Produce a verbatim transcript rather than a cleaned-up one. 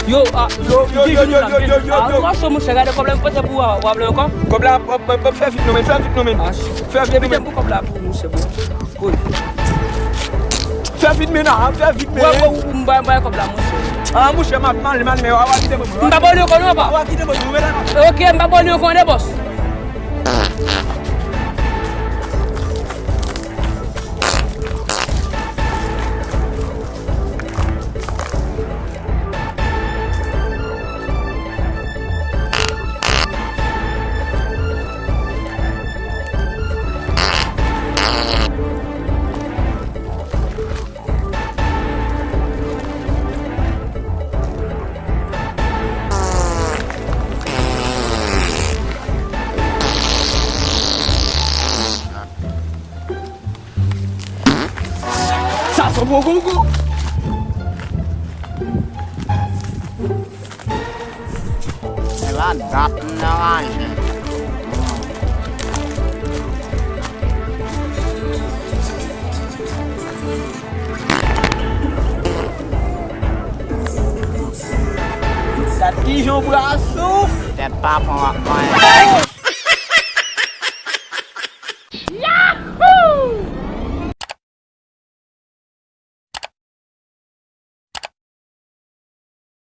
Yo, a, yo, yo, yo, yo, yo, yo, yo, yo, yo. Mòso, monchè, gade kòb la, m pote pou w, w ap leve kò. Kòb la, ap, ap, ap, fè vit non, men, fè vit non, men. Fè vit non, men. Kòb la pou monchè, bon. Fè vit, men, a, fè vit, men. Wè, wè, m bay, m bay kòb la, monchè. A, monchè, m ap mal, mal, men, w a kite mwen. M pa abòne ankò, non, papa. W a kite mwen, men. Ok, m pa abòne ankò, de bòs. Sa se bon gongon. Se la dat m nan raje. Gad kijan w bra souf. Tèt pa pran w ap manyen.